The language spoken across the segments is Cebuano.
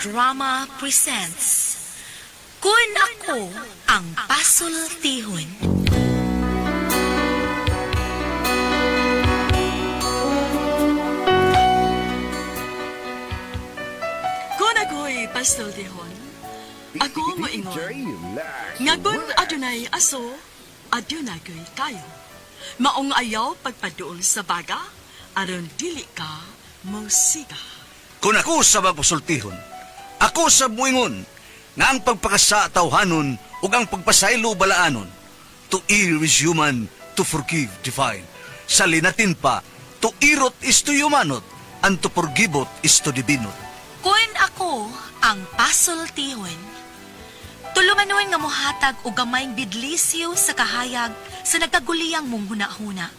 Drama presents Kun Ako Ang Pasultihon. Kung ako'y pasultihon, ako moingon. Nga kun adunay aso, adunay ko'y kayo. Maong ayaw pagpaduol sa baga, aron dili ka mosiga. Kung ako sa magpasultihon, ako sa buingon, nga ang pagpakasa tawhanon ug ang pagpasaylo balaanon. To err is human, to forgive divine. Sa linatin pa, to irot is to humanot, and to forgiveot is to divinot. Kun ako ang pasultihon. Tulumanon nga mohatag og gamayng bidlisyo sa kahayag sa nagkaguliyang mong hunahuna.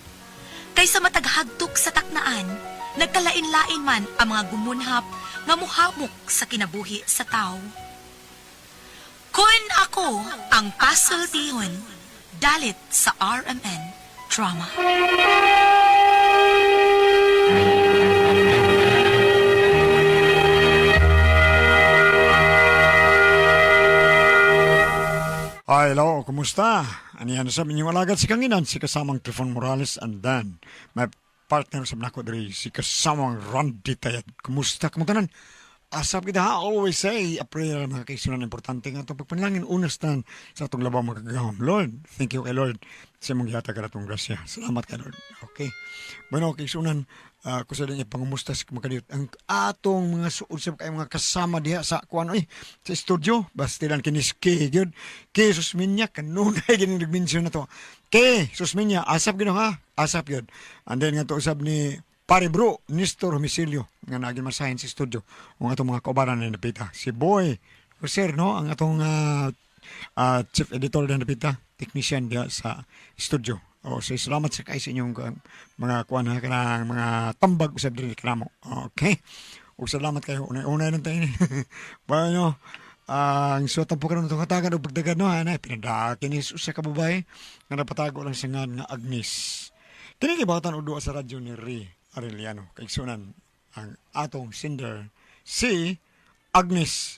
Kaysa mataghagtok sa taknaan, nagkalain-lain man ang mga gumunhap nga muhamok sa kinabuhi sa tao. Kun ako ang pasultihon, dalit sa RMN Drama. Hi, hello, kumusta? Anihan sa inyong alagad si Kanginan, si kasamang Trifon Morales and then my partner sa nako diri si kasamang Randy Tayad. Kumusta kamo tanan? Asap kita ha, always say a prayer mga kaisunan, importante nga itong pagpanalangin unas tan sa atong labaw makagagahom. Lord, thank you kay Lord sa imong gihatag atong grasya. Salamat kay Lord. Okay. Bueno, kaisunan, kusa din ipangumusta sa makadiyot ang atong mga suod sa kay mga kasama diha sa kuan oy sa studio bastilan kinis kay gyud kay Susminya kanunay gini nag-mention na to kay Susminya asap gyud ha, asap gyud. And then nga to usab ni pare bro Nestor Homisilio nga naagin masahin sa studio ug atong mga kaubanan na napita si Boy Roser, no, ang atong chief editor na napita, technician diha sa studio. O, so salamat sa kay sa inyong mga kuan ha, kanang mga tambag usab diri kanamo. Okay. Ug salamat kayo unay-unay lang tayo ni. Bueno, ang suwatan po karon itong hatagan o pagdagan no, hanay, pinadaki ni usa ka babae nga napatago lang sa ngan nga Agnes. Kini gibatan og duha sa radyo ni Ray Arellano. Kaigsunan ang atong singer si Agnes.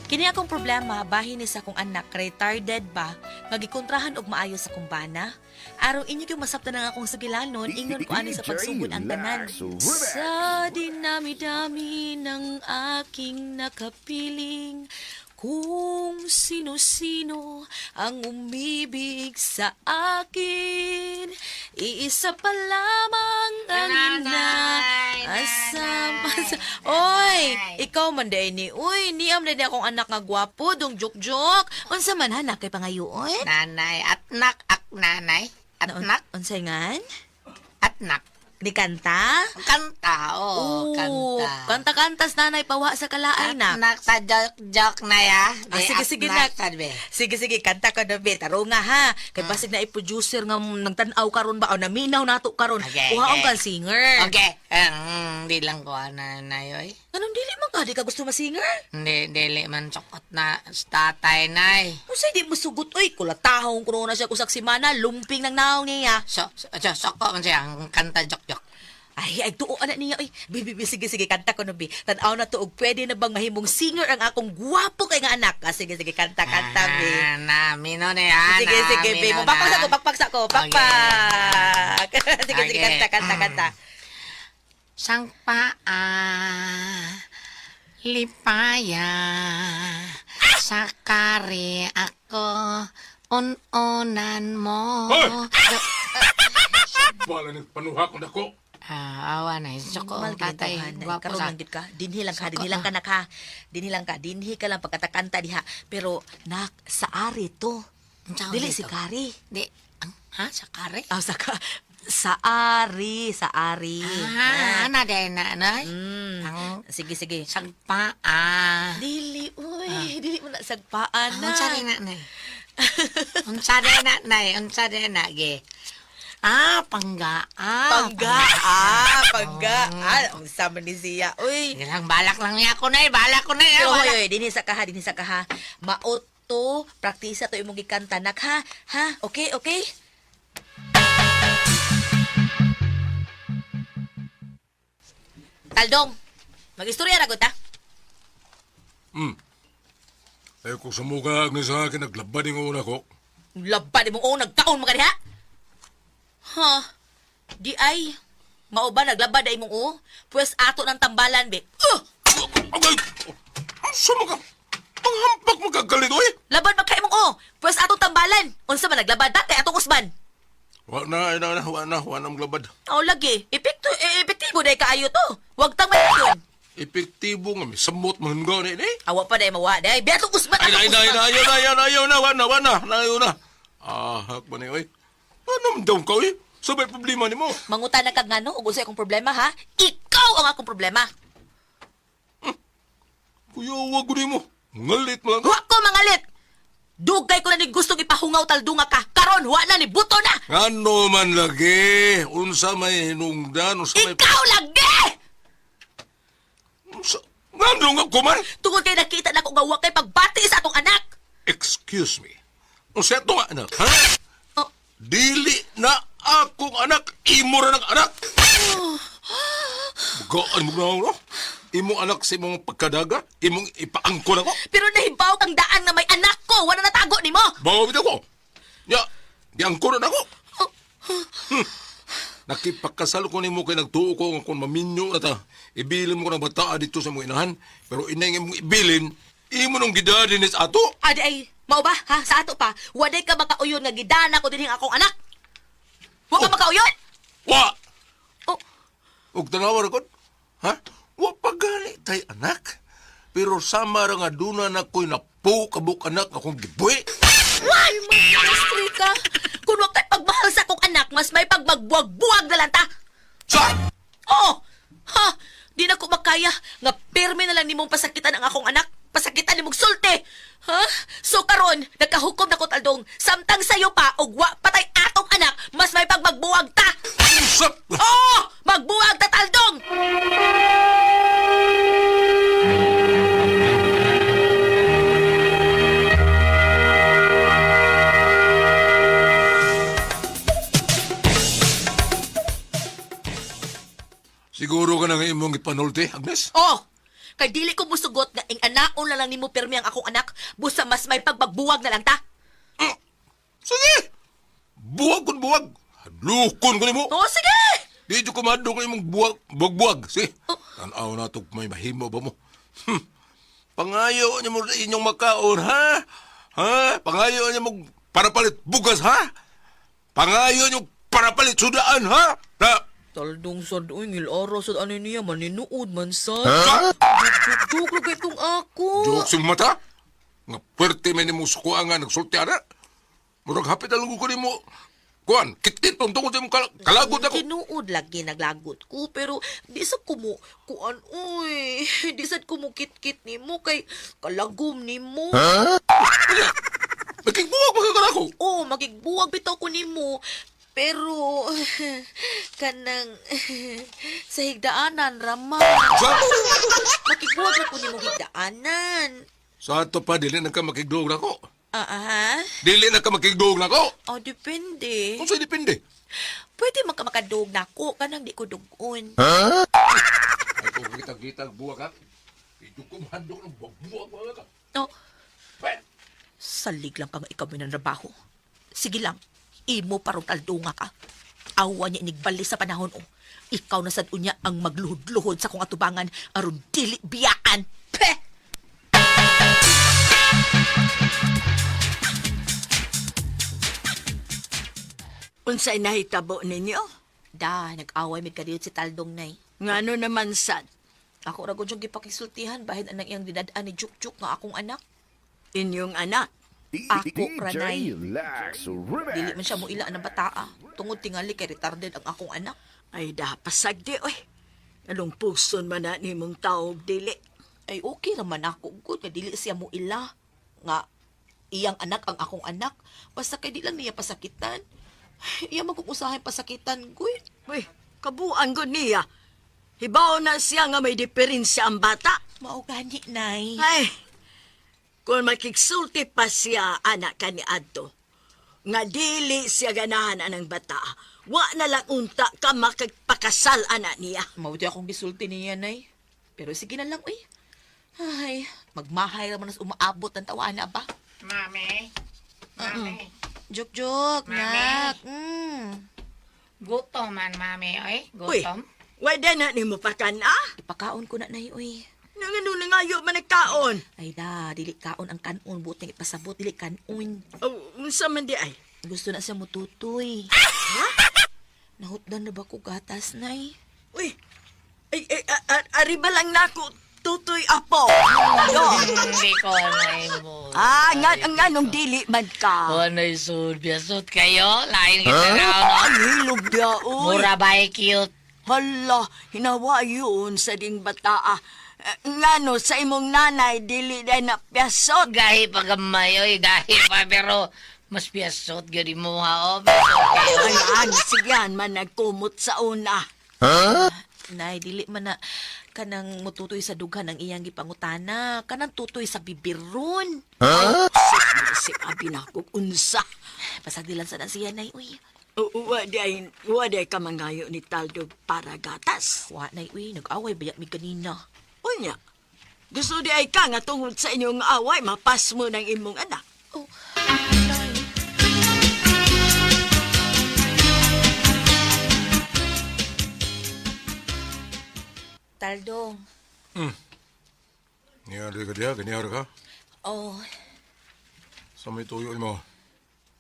Kini akong problema bahin ni sa akong anak retarded ba nga gikontrahan og maayo sa akong bana. Aron inyo gyud masabtan ang akong sugilanon, ingon ko ani sa pagsugod ang tanan. Sa dinami-dami ng aking nakapiling, kung sino-sino ang umibig sa akin, iisa pa lamang ang inaasam. Oy, ikaw man day ni. Uy, niam na akong anak nga gwapo, dong jok-jok. Unsa man ha, nakay pangayoon? Nanay, atnak, ak nanay. Atnak, Unsay ngan? atnak. Ni kanta? Kanta, oo, Oo, kanta. Kanta-kantas nanay pawa sa kalaay nak. Atnak sa jok-jok na ya. Ah, sige, sige, nak. Sabi. Sige, sige, kanta ka na, be. Taro nga, ha. Kay basig na i-producer nga nagtan-aw karon ba o naminaw nato karon. Okay, Kuhaon okay. kang singer. Okay. Di lang ko, nanay, oy. Anong dili man ka? Di ka gusto ma-singer? Hindi, dili man sukot na sa tatay, nay. Unsay di mo sugot, oy. Kulatahong kuno na siya kusak simana, lumping ng naong niya. So, so, so, soko man siya, ang kanta jok-jok. Ay, ay, tuo na niya. Oy, bi, bi, bi, sige, sige, kanta ko na, bi. Tanaw na to, og pwede na bang mahimong singer ang akong gwapo kay nga anak? Ah, sige, sige, kanta, kanta, bi. Ah, na, mino na yan. Sige, ah, sige, bi. mino Mapakpak na. sa ko, pakpak sa ko, pakpak. Sige, sige, Okay. kanta, kanta, kanta. Sang paa, lipaya, sakari ako, ununan mo. Hoy! Bala ng panuha ko nako. Ah, awa na, suko ang tatay. Gwapo Karon sa. lang gid ka. Dinhi lang ka, dinhi lang ka nak ha. Dinhi lang ka, dinhi ka lang pagkatakanta diha. Pero nak sa ari to. Unsa Dili dito? si Kari. Di, ang, ha, sakari? Ah, sa ka, sa ari, sa ari. Ah, ana day na, nay. Ang Sige, sige. sang paa. Dili, uy, dili mo na sagpaan na. Unsa rin na, nay? Unsa rin na, nay? Unsa rin na, ge? Ah, pangga. Ah, Pangga, ah, pangga. Ah, ang sama ni siya. Uy. Sige lang, balak lang niya ako, nay. Balak ko, nay. Ah, Pero balak. hoy, hoy, dinhi sa ka ha, dinhi sa ka ha. Mauto, praktisa to imong gikanta nak ha. Ha? Okay, okay? Taldong, mag-istorya ra gud ta. Ay ko sumuga Agnes ha, kinaglabad yung una ko. Laba di mong oo, nagkaon mo ka diha. Ha? Di ay. Mao ba naglaba da imong oo? Pwes ato ng tambalan, be. Agay! Asa mo ka? Ang hampak mo kagalit, oy! Laban ba kay imong oo? Pwes atong tambalan. Unsa man naglabad ta kay atong usban. Wa na, ay na, na, wa na, wa na maglabad. Aw lagi, epekto eh, epektibo day kaayo to. Wag tang mayon. Epektibo nga, may samot man gani ni. Awa pa day mawa day. Be atong usban Ay, atong na, ay, na, ay, usban. na, ayaw na, ayaw na, ayaw na, wa na, wa na, na, ayaw na. Ah, hak ba ni, oy? Ano man daw ka, oy? Sabay problema ni mo. Mangutan na kag ngano ug unsay akong problema ha? Ikaw ang akong problema. Kuya, wag ko mo. Ngalit mo lang ka. Wa ko mangalit. Dugay ko na ni gustong ipahungaw taldunga ka. Karon wa na ni buto na. Ngano man lagi? Unsa may hinungdan, unsa may... Ikaw lagi! Unsa... Ngano nga kuman? Tungod kay nakita na ko nga wa kay pagbati sa atong anak. Excuse me. Unsa to nga anak, ha? Oh. Dili na akong anak, imo ra ng anak. Bugaan mo na no? Imong anak sa imong pagkadaga, imong ipaangkon ako. Pero nahibaw kang daan na may anak ko, wala natago nimo. Bawa bitaw ko. Ya, diangkon na ako. Nakipagkasal ko nimo kay nagtuo ko nga kung maminyo na ta. Ibilin mo ko ng bataa dito sa imong inahan, pero inay nga imong ibilin, imo nung gidadin is ato. Adi ay, mao ba ha sa ato pa? Waday ka makauyon nga gidana ko dinhi ang akong anak. Wa ka Oh. makauyon. Wa! Oh, Ug tanawa ra kon. Ha? Wa pa gani tay anak. Pero sama ra nga duna na ko'y napo kabuk anak akong gibuhi. what? Mystery ka. Kung wa kay pagmahal sa akong anak, mas may pagmagbuwag-buwag na lang ta. Sa! Oh! Ha! Di na ko makaya nga pirmi na lang nimong pasakitan ang akong anak. Pasakitan nimong sulti. Ha? So karon, nagkahukom na ko taldong. Samtang sayo pa og wa patay atong anak, mas may pagmagbuwag ta. Usap! Oh! Magbuwag ta taldong! Siguro ka na nga imong ipanulti, Agnes? Oh! Kay dili ko musugot nga ing anaon na lang nimo pirmi ang akong anak, busa mas may pagmagbuwag na lang ta. Sige! Buwag kun buwag. Hadlukon ko nimo. Oh, sige! Di jud ko mahadlok imong buwag, buwag-buwag. Sige. Oh. Tan-aw na to may mahimo ba mo. Pangayo niyo mo sa inyong makaon, ha? Ha? Pangayo niyo mo para palit bugas, ha? Pangayo niyo para palit sudaan, ha? Na, Taldong sad uy, ngil-aro sad ano niya, maninuod man sad. Ha? Joke, joke, joke, itong ako. Joke sa mata? Nga puwerte may nimong sukuan nga nagsulti ana. Murag hapit na ko nimo. Kuan, kitkit tong tungod sa imong kalagot ako. Tinuod lagi naglagot ko pero di sa kumu kuan uy di sad kumukit-kit nimo kay kalagom nimo. Nakigbuwag pa ka ako. Oo, magigbuwag bitaw ko nimo. Pero kanang sa higdaanan rama. Sa, Makigbuwag na ko nimo higdaanan. sa ato pa, dili na ka makigduog na ko. Ah, ah. Dili na ka makigduog na ko. Oh, depende. Kung sa'yo depende. Pwede man ka makadug nako kanang di ko dugon. Ay, kung kita-kita buwag ha. Medyo kumhandok ng buwag-buwag buwag ka. Oh, Pwede. salig lang ka nga ikaw may nanrabaho. Sige lang, imo parong taldunga ka. Awa niya inigbali sa panahon o. Ikaw na sad unya ang magluhod-luhod sa kong atubangan aron dili biyaan. Peh! Unsay nahitabo ninyo? Da, nag-away mig kadiyot si Taldong nay. Ngano naman sad? Ako ra gud siyang gipakisultihan bahin anang iyang dinad-an ni Juk-Juk nga akong anak. Inyong anak. Ako, Ranay. Relax, Dili man siya moila ng bataa. Tungod tingali kay retarded ang akong anak. Ay dapasag di oy. Anong puson man na nimong taog dili? Ay okay raman ako gud nga dili siya moila nga iyang anak ang akong anak. Basta kay di lang niya pasakitan. Iya man kung usahay pasakitan gud. Uy, kabuan gud niya. Hibaw na siya nga may diferensya ang bata. Mao gani nay. Ay, kung makigsulti pa siya, anak ka ni Adto. Nga dili siya ganahan anang bata. Wa na lang unta ka makagpakasal ana niya. Mao di akong gisulti niya, nay. Pero sige na lang, uy. Ay, magmahay raman nas umaabot ang tawana ba? Mami. Mami. Joke, joke, Mami. nak. Mm. Gutom man, mami. Oy, Uy, gutom. wala na nimo pakan ah. Ipakaon ko na, nay, uy. Nangano na ngayo man nagkaon. Ay da, dili kaon ang kanon, buting ipasabot, dili kanon. Oh, unsa man di ay? Gusto na siya mututoy. Nahutdan na ba ko gatas, nay? Uy, ay, ay, ari ba lang nako tutoy apo? Do. Hindi ko na mo. Ah, nga, nga nung dili man ka. Ano sud, biyasot kayo? Lain kita na. Ang hilog dia, uy. Mura ba cute? Hala, hinawa yun sa ding bata. Ah. Eh, Ngano, sa imong nanay, dili day na piyasot. Gahi pa gamay, oy, gahi pa, pero mas piyasot gani mo ha, oh. Piyasot kayo. Ay, ang sigyan man nagkumot sa una. Nay, dili man na kanang mututoy sa dughan ang iyang gipangutana, kanang tutoy sa bibiron. Si abi na kog unsa. Pasagdilan sa na siya, nay, uy. Wa day ka mangayo ni Taldo para gatas. Wa, nay, uy, nag-away ba mi kanina? Unya, gusto di ay ka nga tungod sa inyong away, mapas mo ng imong anak. Oh, nay. Taldo. Niya ka diha, ganiya ka. Oh, Sa may tuyo mo.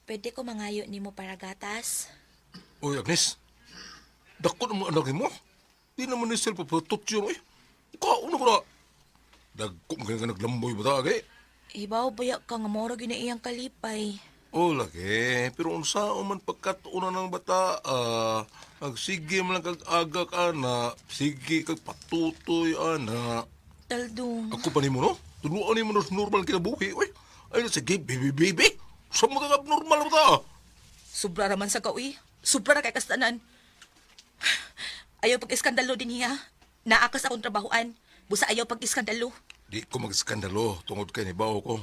pwede ko mangayo nimo para gatas? Uy, Agnes. Dako na mo anak mo. Di naman ni self papatot yun, uy. Kaon na ko na. Dagko mo ka naglamboy ba ta, agay? Ibaw baya ka nga moro gyud na iyang kalipay. O, lagi. Pero unsa man pagkatuon ng bata, ah, magsige man lang kag aga ka na, sige kag patutoy, ana. Taldong. Ako pa nimo, no? Tunuan nimo no normal kinabuhi, uy. Ay, sige, baby, baby. Sa mga abnormal ba ta? Sobra raman sa kawi. Sobra ra kay kastanan. Ayaw pag-iskandalo din niya. Naakas akong trabahoan. Busa ayaw pag-iskandalo. Di ko magskandalo tungod kay nibaw ko.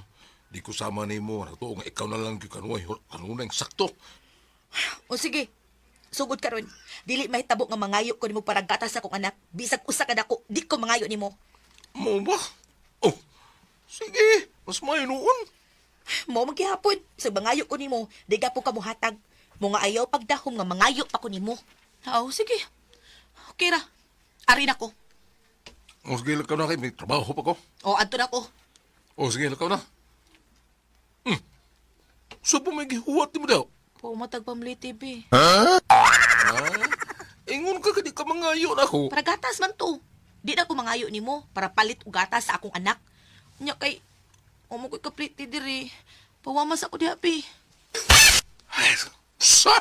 Di ko sama nimo natuo nga ikaw na lang gyud kanuay kanunay sakto. O sige, sugod karon. Dili mahitabo nga mangayo ko nimo para gatas akong anak. Bisag usa ka dako, di ko mangayo nimo. Mo ba? Oh. Sige, mas maayo noon. Mo magihapon. Sa mangayo ko nimo, di ka po kamuhatag. Mo nga ayaw pagdahom nga mangayo pa ko nimo. Oo, sige. Okay ra. Ari na ko. O sige, lakaw na kay may trabaho pa ko. O, adto na ko. O sige, lakaw na. Hmm. So po may gihuwat mo daw. Pumatag pamli TV. Ah, ingon ka ka di ka mangayo na ako. Para gatas man to. Di na ko mangayo nimo para palit og gatas sa akong anak. Nya kay umo ko'y kapliti diri. Pawamas ako diha pi. Ay, sa!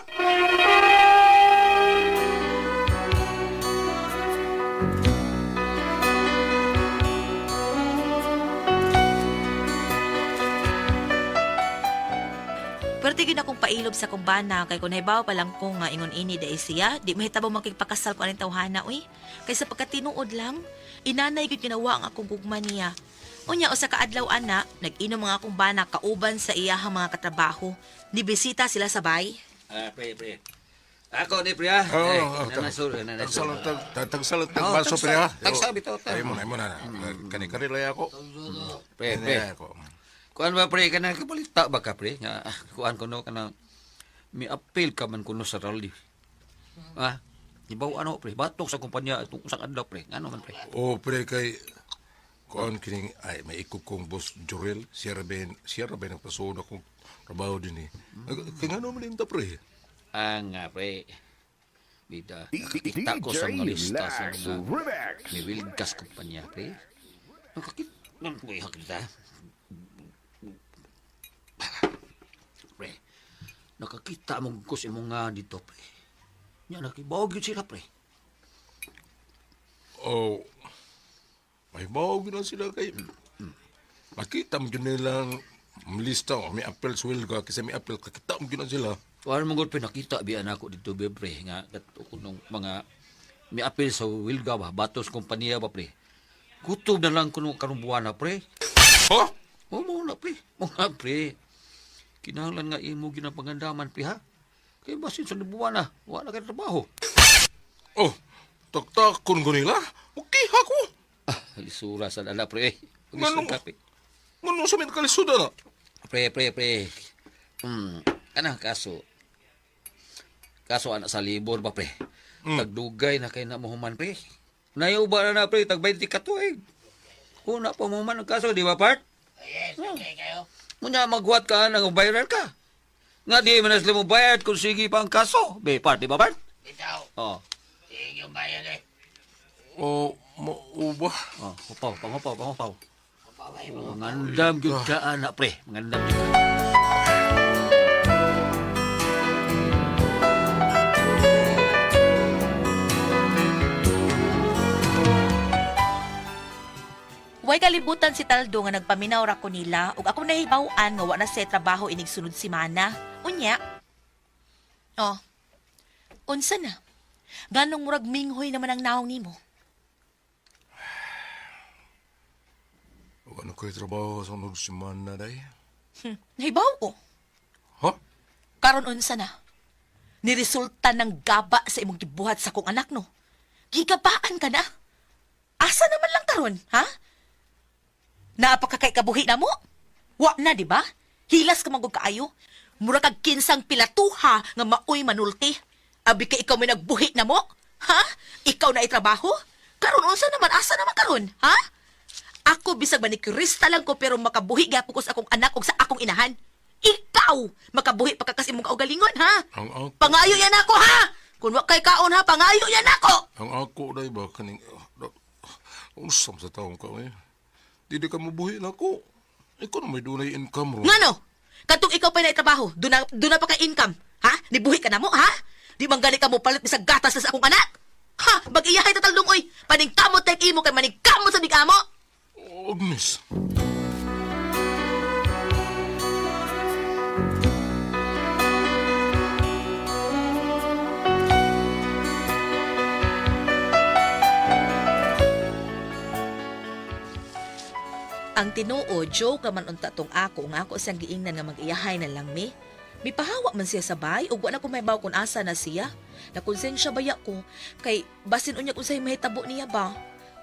Pero tigin akong pailob sa kumbana kay kun haybao pa lang ko nga ingon ini dai siya, di mahitabo makigpakasal ko aning tawhana uy. Kay sa pagkatinuod lang, inanay gyud ginawa ang akong gugma niya. Unya usa ka adlaw ana, nag-inom mga akong bana kauban sa iyahang mga katrabaho. Nibisita sila sa bay. Ah, pre, pre. Ako ni pre ah. Oo, Eh, oh, nanasur, nanasur. Tagsalat tag Oh, baso pre ha. tagsa, bitaw, ta. Ay mo na, ay mo na. Kani kani lay ako. Pre, Kani pre. lay ako. Kuan ba pre kanang kabalita ba ka pre nga ah, kuan kuno kanang mi appeal ka man kuno sa rally. Ah, ibaw ano pre, batok sa kumpanya itong usang adlaw pre. Ngano man pre? Oh, pre kay kuan kining ay may ikog kong boss Jorel, siya ra ben, siya ra ben nagpasuod akong trabaho din eh. Kay ngano man din ta pre? Ah nga pre. Bida, nakakita ko sa mga lista sa mga may wilgas kumpanya pre. Nakakita nakakita. Pre, nakakita mo ko sa imong nga dito pre. Nya nakibawag yun sila pre. Oh. May bawag na sila kay makita mo yun nilang lista oh, may apel swell ka kasi may apel kakita mo yun na sila. Wala mong pre nakita biya na ako dito be, pre nga kato ko nung mga may apel sa Wilga ba batos kompanya ba pre. Kutob na lang kuno karong buwan na pre. Ha? O mo na pre. Mo nga pre. Kinahanglan nga imo ginapangandaman pre ha. Kay basin sa buwan na, wala kay trabaho. Oh, taktakon ko nila. Okay, ako. Ah, lisura sa dala pre. Eh. Ngano? Pag kape. Ngano sa min kalisuda na? Pre, pre, pre. Kanang kaso. Kaso anak sa libor ba pre? Tagdugay na kay na mohuman pre. Nayo ba na na pre tag 20 ka tuig. Una pa mohuman ang kaso, di ba part? Yes, okay kayo. Munya maghuwat ka nang viral ka. Nga di man na sila mo bayad kung sige pa ang kaso. Be, part, di ba part? Bitaw. Oh. Sige yung bayan eh. Oh, mauba. Oh, hupaw, panghupaw, panghupaw. Oh, ngandam gyud ka anak pre, ngandam gyud ka. Way kalibutan si Taldo nga nagpaminaw ra ko nila ug ako nahibaw-an nga wa na siya trabaho inig sunod semana. Unya. Oh. Unsa na? Ganong murag minghoy naman ang naong nimo. Ano ko'y trabaho sa sunod semana day? Nahibaw ko. Ha? Karon unsa na? Niresulta ng gaba sa imong gibuhat sa akong anak no. Gigabaan ka na. Asa naman lang karon, ha? Naapakakay kabuhi na mo? Wa na, di ba? Hilas ka manggug kaayo. Mura kag kinsang pilatuha nga maoy manulti. Abi ka ikaw may nagbuhi na mo? Ha? Ikaw na itrabaho? Karon unsa naman asa naman karon, ha? Ako bisag manicurista lang ko pero makabuhi gyapon ko sa akong anak ug sa akong inahan. Ikaw makabuhi pa ka kasi imong kaugalingon, ha? Ang ako, Pangayo yan ako, ha? Kung wa kay kaon ha, pangayo yan ako. ang ako day ba kaning unsam sa taong ka eh. Dili ka mabuhi na ako. Ikaw na may dunay income ro. Ngano? Katong ikaw pa na trabaho, doon na pa kay income. Ha? Nibuhi ka na mo, ha? Di man gani ka mo palit bisag gatas na sa akong anak? Ha? Mag-iyahay tataldong oy. Paningkamot tek imo kay maningkamot sa bigamo. Agnes. Ang tinuo, joke man unta tong ako nga ako siyang giingnan nga mag-iyahay na lang mi. Mipahawa man siya sa bay ug wa na ko mahibaw kung asa na siya. Nakonsensya baya ko kay basin unya kung sa'y mahitabo niya ba.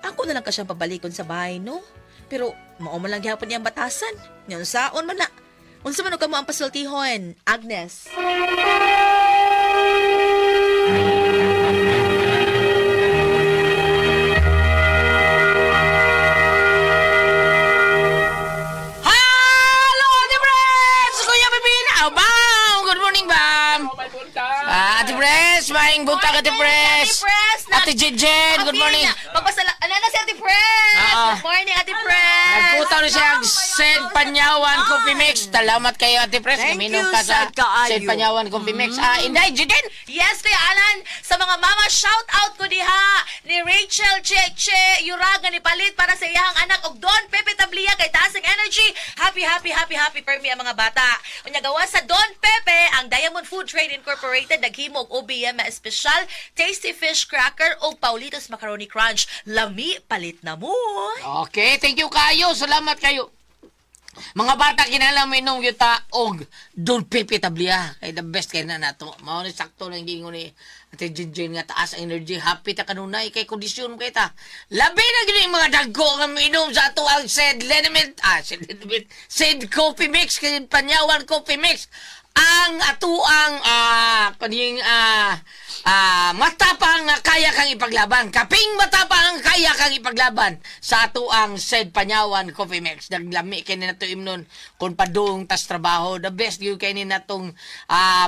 Ako na lang ka siyang pabalikon sa bahay, no? Pero mao man lang gihapon niyang batasan. Nyan saon man na. Unsa man og kamo ang pasultihon, Agnes? Hello, Ate Pres! Kuya Bibin! Oh, Bam! Good morning, Bam! Ah, Ate Pres! Maing buntag, Ate Pres! Ate Pres! Ate Jejen, good morning! Magpasala... Ano na si Ate Pres? Ah. Good morning, Ate Pres! Nagkutaw na siya ang Sed Panyawan Coffee Mix. Salamat kayo, Ate Pres. Thank Uminom you, ka sa sad kaayo. Sed Panyawan Coffee Mix. Ah, Inday, Jejen! Yes, Kuya Alan, sa mga mama, shout out ko diha ni Rachel Cheche Yuraga ni Palit para sa iyang anak og Don Pepe Tablia kay taas ang energy. Happy, happy, happy, happy for me ang mga bata. Unya gawa sa Don Pepe, ang Diamond Food Trade Incorporated naghimo og OBM na espesyal Tasty Fish Cracker og Paulitos Macaroni Crunch. Lami palit na mo. Okay, thank you kayo. Salamat kayo. Mga bata, kinahanglan mo inom yuta og Don Pepe Tablia. Kay the best kay na nato. Mao ni sakto lang gingon ni Ate Jinjin nga taas ang energy. Happy ta kanunay kay kondisyon kay ta. Labi na gini mga dagko nga minom sa ato ang said liniment, said liniment, said coffee mix kay Panyawan coffee mix. Ang atuang kaning matapang nga kaya kang ipaglaban. Kaping matapang kaya kang ipaglaban sa atuang said Panyawan Coffee Mix. Naglami kay ni nato imnon kung padung tas trabaho. The best gyud kay ni natong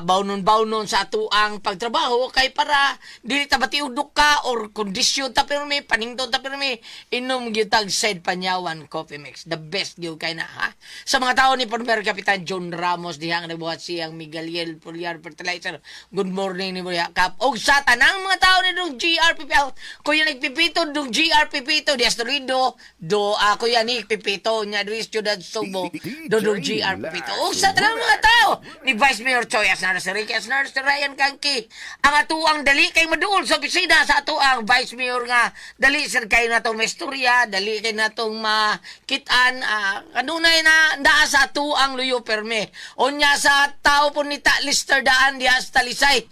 bawnon-bawnon sa atuang pagtrabaho kay para dili ta batiudok ka or kondisyon ta pirmi, panington ta pirmi, inom gyud tag said Panyawan Coffee Mix. The best gyud kay na ha. Sa mga tao ni Former Kapitan John Ramos diha nga nagbuhat si siyang Miguel Pulyar Fertilizer. Good morning ni Buya Kap. Og sa tanang mga tao ni dong GR Pipito, Kuya Nick Pipito, dong GR Pipito, Dias Toledo, do Kuya Nick Pipito, nya Luis Ciudad Subo, do dong GR Pipito. Og sa tanang mga tao ni Vice Mayor Choi Asnar, si Ricky Asnar, si Ryan Kangki, ang atuang dali kay maduol sa opisina sa atuang Vice Mayor nga dali sir kay natong mesturya, dali kay natong makitaan, kanunay na naa sa atuang luyo perme. Unya sa tao po ni Ta Lister Daan diha sa Talisay.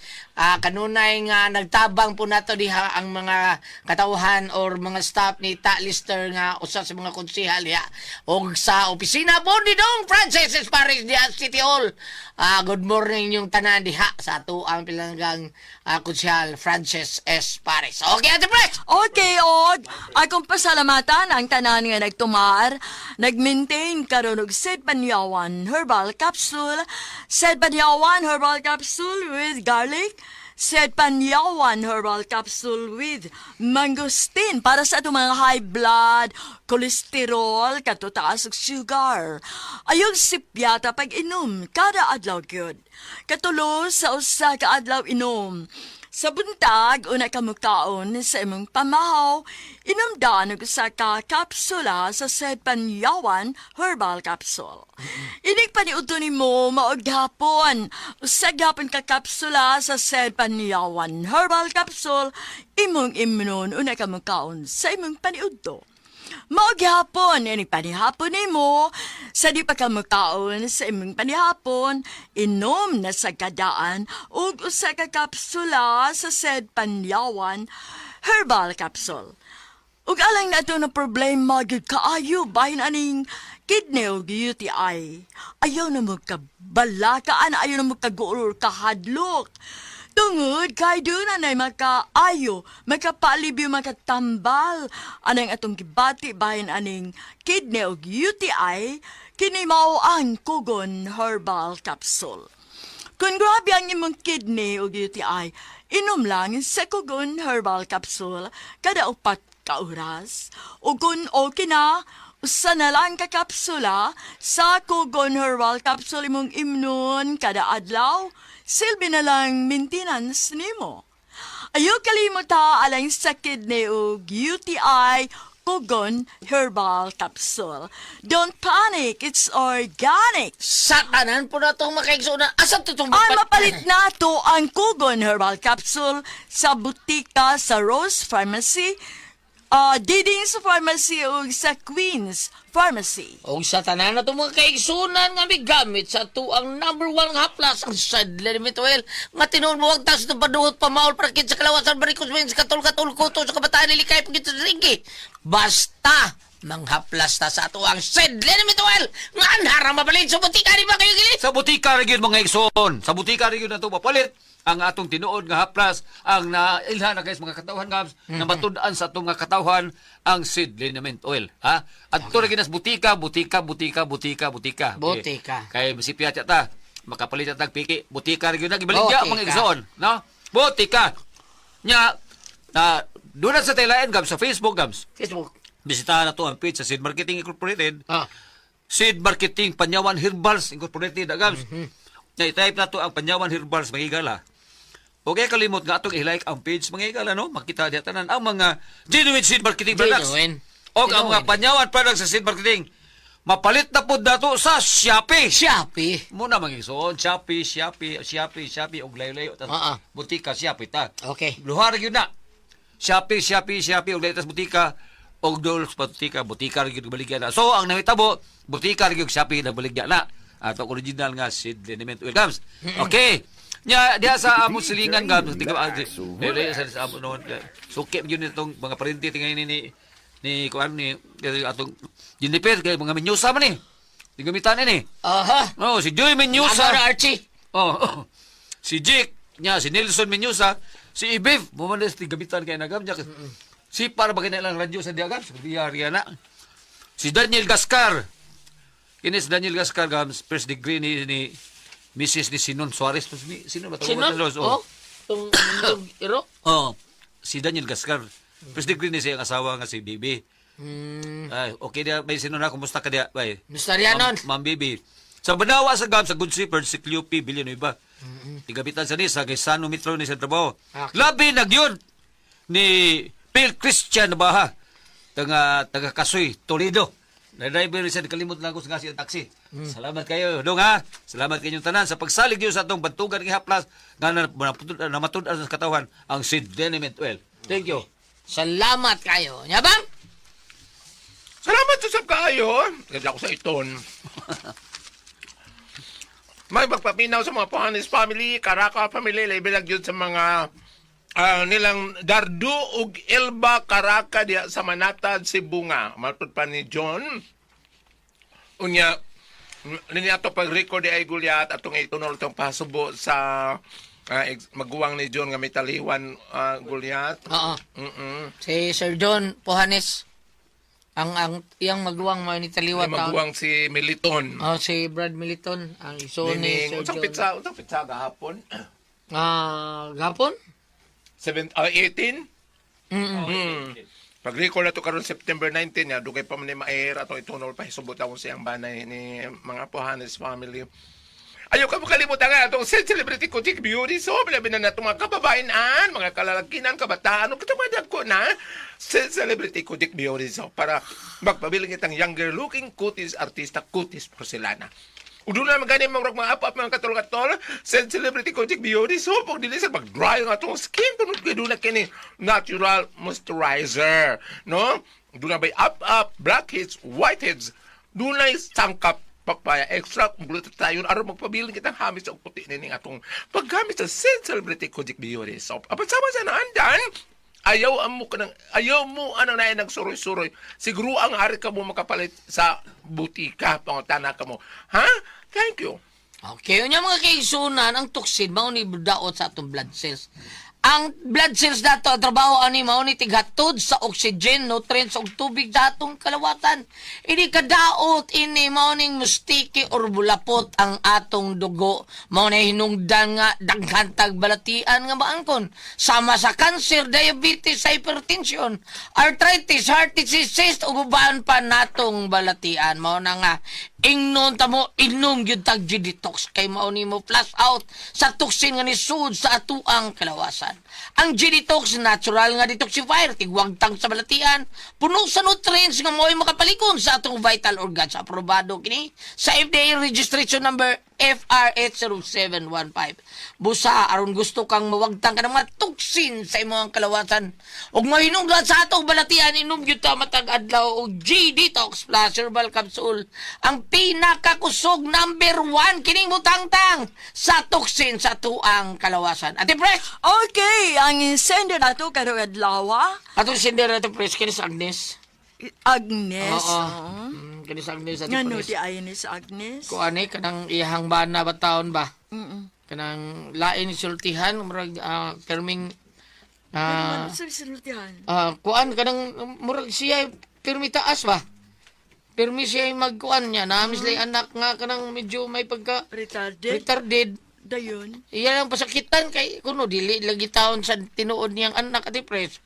Kanunay nga nagtabang po nato diha ang mga katawhan or mga staff ni Ta Lister nga usa sa mga konsehal diha. Og sa opisina po ni Dong Francis Esparis diha sa City Hall. Good morning yung tanan diha sa ato ang pilanggang konsehal Francis S. Paris. Okay, Ate Pres! Okay, Og. Akong pasalamatan ang tanan nga nagtumar, nag-maintain karon og Sid Banyawan Herbal Capsule, Sid Banyawan Herbal Capsule with garlic, Sid Panyawan Herbal Capsule with mangosteen para sa atong mga high blood, cholesterol, kato taas ug sugar. Ayog sipyata pag inom kada adlaw gyud. Katulo sa usa ka adlaw inom. Sa buntag, una ka mukaon sa imong pamahaw, inom daan og usa ka kapsula sa Sed Panyawan Herbal Capsule. Inig paniudto nimo maog gihapon. Usa gihapon ka kapsula sa Sed Panyawan Herbal Capsule, imong imnon una ka mukaon sa imong paniudto. Mao gihapon, inig panihapon nimo, sa di pa ka mukaon sa imong panihapon, inom na sa kadaan ug usa ka kapsula sa Sed Panyawan Herbal Capsule. Ug alang na ato na problema gyud kaayo bahin aning kidney ug UTI. Ayaw na mo kabalakaan, ayaw na mo kaguol kahadlok. Tungod kay doon na makaayo, makapalibyo, makatambal. Anang atong gibati bahin aning kidney ug UTI, kini mao ang Kugon Herbal Capsule. Kung grabe ang imong kidney o UTI, inom lang sa Kugon Herbal Capsule kada 4 ka oras. O kung okay na, usa na lang ka kapsula sa Kugon Herbal Capsule imong imnon kada adlaw, silbi na lang maintenance nimo. Ayaw kalimot ha, alang sa kidney ug UTI, Kugon Herbal Capsule. Don't panic, it's organic. Sa tanan po na itong makaigsunan. Asa to itong Ay, mapalit na to ang Kugon Herbal Capsule sa butika sa Rose Pharmacy, Diding's Pharmacy o sa Queen's Pharmacy. Og sa tanan na itong mga kaigsunan nga may gamit sa tuang number one nga haplas ang Sadler Mituel nga tinuon mo wag tas paduhot pamaol para sa kalawasan barikos men sa katul-katul kuto sa kabataan lilikay pagit sa ringi basta manghaplas ta sa ato ang Sadler Mituel nga anhara mabalin sa butika di ba kayo gili. Sa butika ra gyud, mga igsoon. Sa butika ra gyud nato mapalit ang atong tinuod nga haplas, ang nailhan na kay sa mga katawhan gams, na matud-an sa atong mga katawhan ang seed liniment oil, ha. Adto ra gyud sa butika, butika, butika, butika, butika. Okay. Butika. Kay masipyat ta, makapalit ta tag piki, butika ra gyud na gibaligya, Butika. mga igsoon, no? Butika. Nya na doon na sa taylaen gams sa Facebook gams. Facebook. Bisitahan na to ang page sa Seed Marketing Incorporated. Ah. Seed Marketing Panyawan Herbals Incorporated agams. Na i-type na to ang Panyawan Herbals, mga higala. Okay, kalimot nga atong i-like ang page, mga higala, no? Makita diya tanan ang mga genuine Seed Marketing products. Genuine. Og ang mga Genuine. Panyawan products sa Seed Marketing. Mapalit na po dato sa Shopee. Shopee. Muna mga igsoon, Shopee, Shopee, Shopee, Shopee, og layo-layo. Tas butika, Shopee ta. Luhar yun na. Shopee, Shopee, Shopee, og layo tas butika, og dol sa butika, butika ra gyud baligya na. So, ang nahitabo, butika ra gyud Shopee na baligya na. Ato original nga seed liniment oil gams. Okay. Nya diha sa among silingan gams, tiga sa amo noon. Suki gyud nitong mga parente tingay ni kuan ni atong Jennifer kay mga minyusa man ni. Gamitan ni. Oh, si Joy Menyusa. Ano na, Archie? Oh. Si Jake, niya, si Nelson Menyusa, si Ibif, mo man si gamitan kay nagam niya. Si para ba lang radyo sa diagam, sa diarya na. Si Daniel Gascar. Kini si Daniel Gascar gams first degree ni Mrs. ni Sinon Suarez. Sino ba? Sino? Oh. Oh, itong iro? Oh. Si Daniel Gascar. First degree ni siyang asawa nga si Bibi. Ay, okay dia, may sino na, kumusta ka dia, bay? Musta riya nun? Ma'am Bibi. Sa Banawa sa Gam, sa Good Shepherd, si Cleope Villanueva. Tigabitan sa nisa, kay Sano Mitro ni sa trabaho. Okay. Labi na gyud ni Phil Christian Baha, taga, taga Kasoy, Toledo. Na driver siya, nakalimot lang ako sa nga siya taxi. Salamat kayo, dong ha. Salamat kayong tanan sa pagsalig niyo sa atong bantugan ng haplas nga namatud-an sa katawhan ang Sid Deniment Oil. Thank you. Salamat kayo. Nya bang? Salamat sa sab kaayo. Ganda ko sa iton. May magpapinaw sa mga Pohanes family, Karaka family, labi lang yun sa mga nilang Dardo ug Elba Karaka diya sa Manatad, Sibunga. Matod pa ni John. Unya, nini ato pag-record di ay gulyat atong itunol itong pasubo sa maguwang ni John nga may taliwan gulyat. Oo. Mm-mm. Si Sir John Pohanes. Ang iyang maguwang mo ni Taliwa May taon. maguwang si Militon. Oh, si Brad Militon ang iso ni Nining, Sir unsang John. pizza, unsang pizza gahapon? Ah, gapon? 7 18? Mm. Pag-record na to karon September 19 ya, dugay pa man ni ma-air atong itunol pa hisubot akong siyang banay ni mga Pohanes family. Ayaw ka mo kalimutan nga atong Saint Celebrity Kutik Beauty so labi na nato mga kababayan, mga kalalakinan, kabataan, ug katong ko na Saint Celebrity Kutik Beauty so para magpabiling itang younger looking kutis artista kutis porcelana. Udo na magani mga mga up up mga katol-katol, Saint Celebrity Kutik Beauty soap ug dili sa mag-dry ang atong skin tungod kay duna kini natural moisturizer, no? Duna bay up up, blackheads, whiteheads, dunay sangkap papaya extract glutathione aron magpabilin kitang hamis sa puti nining atong paggamit sa Saint Celebrity Kojic Beauty Soap. Apan sama sa naandan, ayaw amo ka ng ayaw mo anang naay nagsuroy-suroy. Siguro ang ari ka mo makapalit sa butika pangutana ka mo. Ha? Thank you. Okay, unya mga kaigsunan, ang toxin mao ni daot sa atong blood cells. Ang blood cells nato ang trabaho ani mao ni tighatod sa oxygen, nutrients ug tubig sa atong kalawatan. Ini kadaot ini mao ning mustiki or bulapot ang atong dugo. Mao na hinungdan nga daghan tag balatian nga maangkon sama sa cancer, diabetes, hypertension, arthritis, heart disease, cyst ug uban pa natong balatian. Mao na nga ingnon ta mo inom gyud tag G-detox kay mao nimo flush out sa toxin nga nisud sa atuang kalawasan. Ang G-detox natural nga detoxifier tigwagtang sa balatian, puno sa nutrients nga mo'y makapalikon sa atong vital organs. Aprobado kini sa FDA registration number FR80715. Busa aron gusto kang mawagtang ka ng mga toxin sa imong kalawasan ug mahinungdan sa atong balatian, inom gyud ta matag adlaw og G-Detox Plus Herbal Capsule, ang pinakakusog number 1 kining mutangtang sa toxin sa tuang kalawasan. Ate Pres, Okay, ang sender nato karong adlaw, atong sender Ate Pres kini sa Agnes. Agnes. Oo. Oo. Kini sa Agnes Ate Ngano Pres. di ay ni sa Agnes? Kuan eh, kanang iyahang bana ba taon ba? Kanang lain ni sultihan murag perming Ano sa sinultihan? Kuan kanang murag siya pirmi taas ba? Pirmi siya magkuan niya na mm. Anak nga kanang medyo may pagka Retarded? retarded. Dayon. Iya lang pasakitan kay kuno dili lagi taon sa tinuod niyang anak at pres.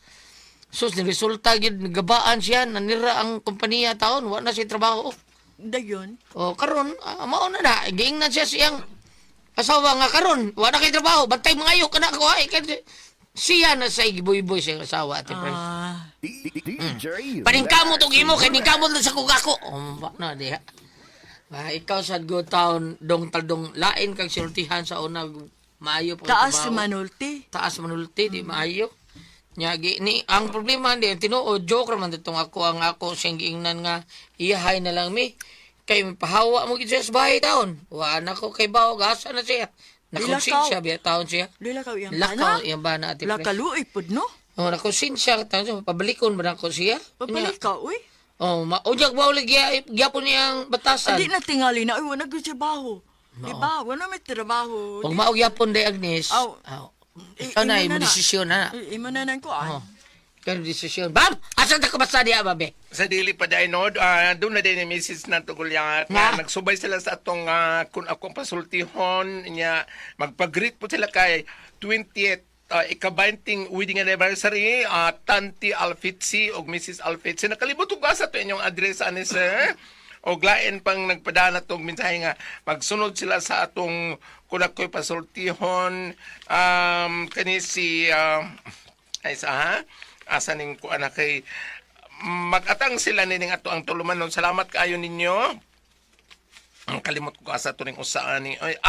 Sus ni resulta gid nagabaan siya nanira ang kompanya taon wa na siya trabaho. Dayon. O karon mao na na giingnan siya siyang asawa nga karon wa na kay trabaho bantay mangayo kana ko ay kay siya na sa gibuyboy siyang asawa ate pres. Ah. DJ Paningkamot og imo kay ningkamot lang sa kugako. Oh, ba na diha. Ba ikaw sa go town dong taldong lain kag sultihan sa una maayo pa Taas trabaho. manulti. Taas manulti di maayo. Nya gi ni ang problema di tinuod joke ra man ditong ako ang ako siyang giingnan nga iyahay na lang mi kay pahawa mo gid siya sa bahay taon. Wa na ko kay bawo gasa na siya. Nakonsensya biya taon siya. Dili ka iyang Lakaw bana. iyang bana ate Pres. Lakaluoy pud no. Oh, nakonsensya taon siya pabalikon ba nako siya? Pabalik ka uy. Oh, unyag ba ulit gyapon niyang batasan. Adi na tingali na uy wala gyud trabaho. Di ba? Wala may trabaho. Huwag maog gyapon day Agnes. Aw. Aw. Ikaw na Imo imo desisyon na. Imo na nang kuan. Oh. Ikaw na desisyon. Bam! Asa ta ka basta diya babe? Sa dili pa dahil no, doon na din ni Mrs. Nantugulyat Nga. na nagsubay sila sa atong kung akong pasultihon niya magpag-greet po sila kay 20th ikabainting wedding anniversary Tanti Alfitzi og Mrs. Alfitzi. Nakalibot og asa to inyong address ani sir. Og lain pang nagpadala tong mensahe nga magsunod sila sa atong kunakoy pasultihon kani si ay sa ha asa ning kuan na kay magatang sila nining ato ang tulumanon. Salamat kaayo ninyo. Ang kalimot ko asa to ning usaan ni ay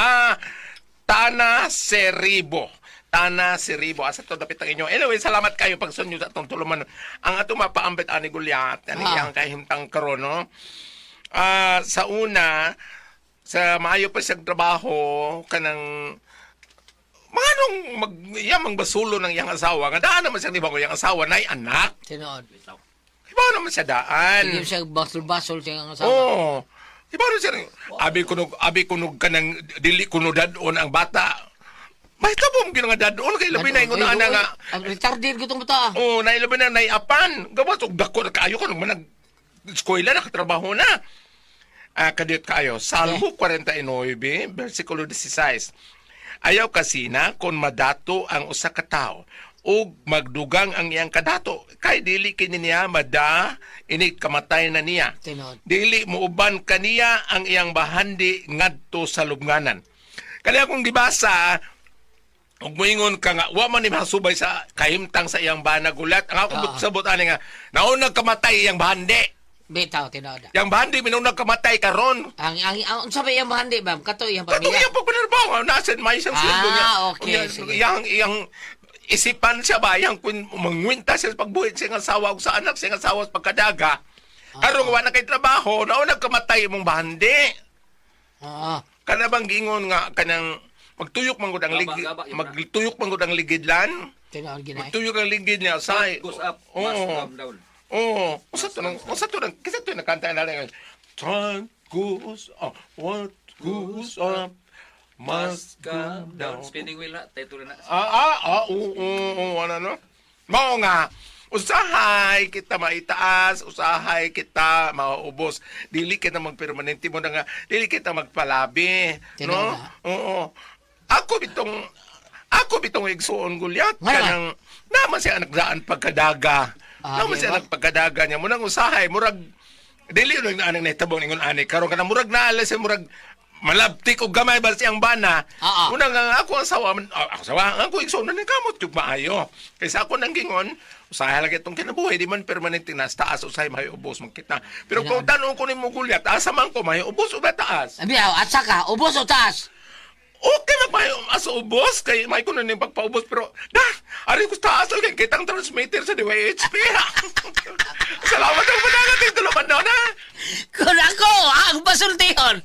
Tana Seribo. Tana Seribo. Asa to dapit ang inyo. Anyway, salamat kayo pagsunod sa atong tulumanon. Ang ato mapaambit ani Gulyat, ani iyang kahimtang karon, no. Sa una, sa maayo pa siyang trabaho kanang mga nung mag iyang basulo ng iyang asawa nga daan naman siya ni bago iyang asawa nay anak. Tinuod. Iba naman siya daan. Sige siya basol-basol siya ang asawa. Oo. Iba naman siya. Abi kunog kanang dili kuno dadon ang bata. Mahitabo mo nga dadon kay labi na ingon Ay, ana ay, nga. Ang retarded ko itong bata. Oo, na labi na naiapan. Gawas og dako na kaayo kuno manag eskwela na katrabaho na. Kadiyot kaayo. Salmo 49, versikulo 16. Ayaw kasina kung madato ang usa ka tawo ug magdugang ang iyang kadato kay dili kini niya mada ini kamatay na niya. Tinuod. Dili muuban kaniya ang iyang bahandi ngadto sa lubnganan. Kaya akong gibasa ug moingon ka nga wa man ni mahasubay sa kahimtang sa iyang bana gulat. Ang akong sabot ani nga naunang kamatay iyang bahandi. Bitaw, tinuod. Iyang bahandi minunang kamatay karon. Ang unsa ba iyang bahandi, ma'am? Kato iyang Katong pamilya. iyang pagpanarbaho, nasa may isang sweldo niya. Okay, Unya, sige. Iyang isipan siya ba, iyang mangwinta siya sa pagbuhit siya ng asawa ug sa anak siya ng asawa sa pagkadaga. Karong wa na kay trabaho, naunang kamatay imong bahandi. Kana bang giingon nga kanang magtuyok man gud ang Gaba, ligid, gaba, yun na. magtuyok man gud ang ligidlan. Tinuod ginay. Magtuyok ang ligid niya sa Goes up, Oo. must come down. Oo. Usa to nang usa to nang kasi to nakanta na lang. Time goes up, what goes up must come down. Spinning wheel na, title na. Oo, oo, oo, ano, no? Mao nga, usahay kita maitaas, usahay kita mauubos. Dili kita magpermanente mo na nga, dili kita magpalabi, no? Tinuod na. Oo. Ako bitong igsuon gulyat Nga naman. kanang naman siya nagdaan pagkadaga. Naman Di siya ba? nagpagkadaga niya munang usahay murag dili nang anang nahitabong ingon ani karon kana murag naala siya murag malabtik og gamay ba siyang bana. Unang nga ako ang sawa, ako sawa, ang ako igsuon na kamot jud maayo. Kaysa ako nang gingon, usahay lagi itong kinabuhi, di man permanente nasa taas, usahay may ubos magkita. Pero kung tanong ko nimo gulyat, asa man ko may ubos o ba taas? Abi, at saka, ubos o taas? Okay magmayo asa ubos kay may kuno ning pagpaubos pero da ari ko sa taas kay kitang transmitter sa DYHP. Salamat ang panagat tuluman na. Kung ako ang basultihon.